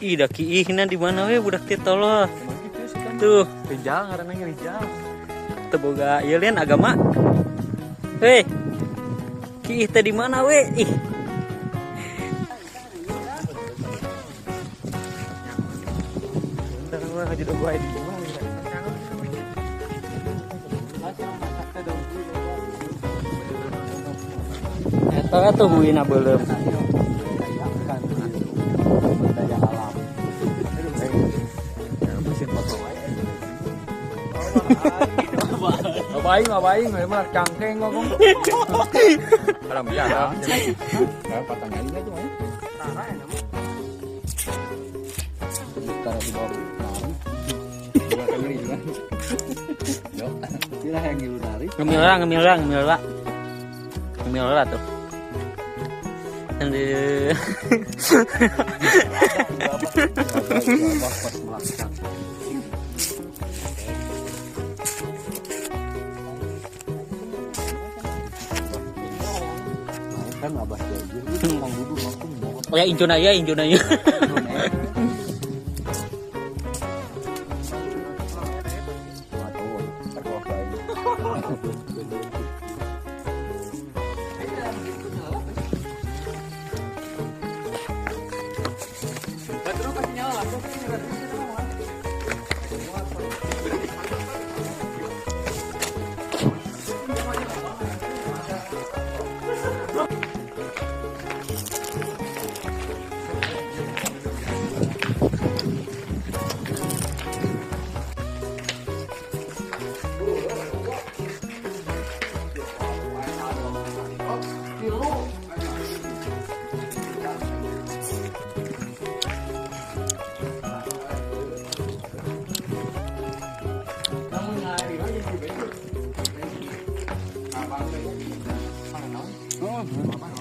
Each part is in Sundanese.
Ih, da kiihna di mana we budak teh tolol. Tuh, Rijal ngaranna ge Rijal. Teu boga ieu lain agama. Hei. Kiih teh di mana we? Ih. Bentar mah jadi gua di imah. Eta tuh buina beuleum. Daya alam. Baing, baing, memang cangkeng ngomong. Alam ya. Patang kali aja mah. Taruh di bawah. Dua kali juga. Yo, tidak yang ngilu dari. Ngemil lah, ngemil lah, ngemil lah. Ngemil lah tuh. Aduh. Kan abah itu mang dudu Oh ya incun aja, incun aja.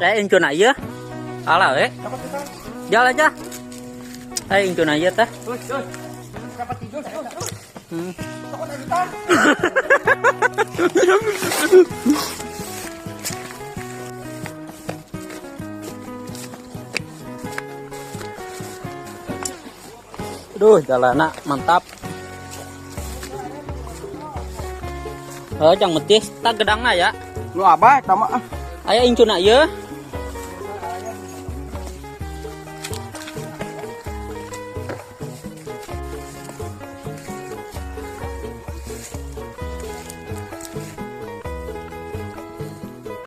Saya incun aja. Alah we. Jalan aja. Saya incun aja teh. Duh, jalana mantap. Oh, jangan metis, tak gedangna ya. Lu abah tama ah. Aya incuna ieu.